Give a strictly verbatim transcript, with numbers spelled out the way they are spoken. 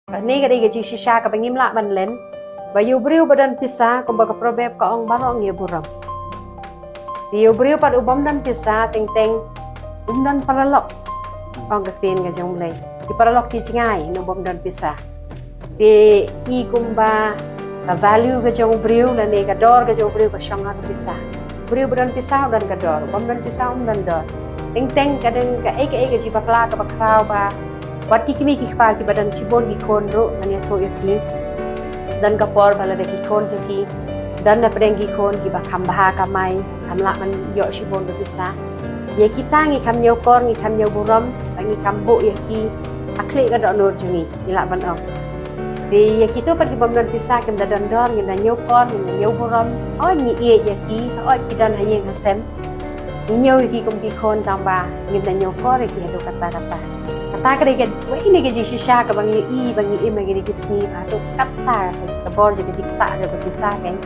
Kane ka dei ka jingshisha kaba ngim lah ban len. Ba ïa u briew ba don pisa, kumba ka proverb ka ong, baroh ngi ïa burom. Te ïa u briew pat u bym don pisa, teng teng um don paralok. Ong ka ktien ka jong U Blei, ki paralok ki jngai na u bym don pisa. Te i kumba ka value ka jong u briew lane ka dor ka jong u briew ka shong ha ka pisa. U briew ba don pisa u don ka dor, u bym don pisa um don dor. Teng teng ka dang kaei kaei ka jingbakla kaba khraw ba wat ki kmie ki kpa kiba don shibun ki khun ruh, ngan ïathuh ïa ki. Don ka por ba lada ki khun jong ki don na pdeng ki khun kiba kham bha kamai, kham lah ban ïoh shibun ka pisa, ïa kita ngi kham ñiewkor, ngi kham ñiewburom, ba ngi kham buh ïa ki ha khlieh ka dohnud jong ngi, ngi lah ban ong. Te ïa kito pat ki bym don pisa, kim da don dor, ngim da ñiewkor, ngim da ñiewburom. Hooid ngi ïeit ïa ki, hooid ki don ha ïing ha sem, ngi ñiew ïa ki kum ki khun, tangba ngim da ñiewkor ïa ki haduh katta katta. Kata ka dei kawei na ki jingshisha kaba ngi ïohi, ba ngi im ha kine ki sngi, ba haduh katta ka bor jong ka jingktah jong ka pisa kein.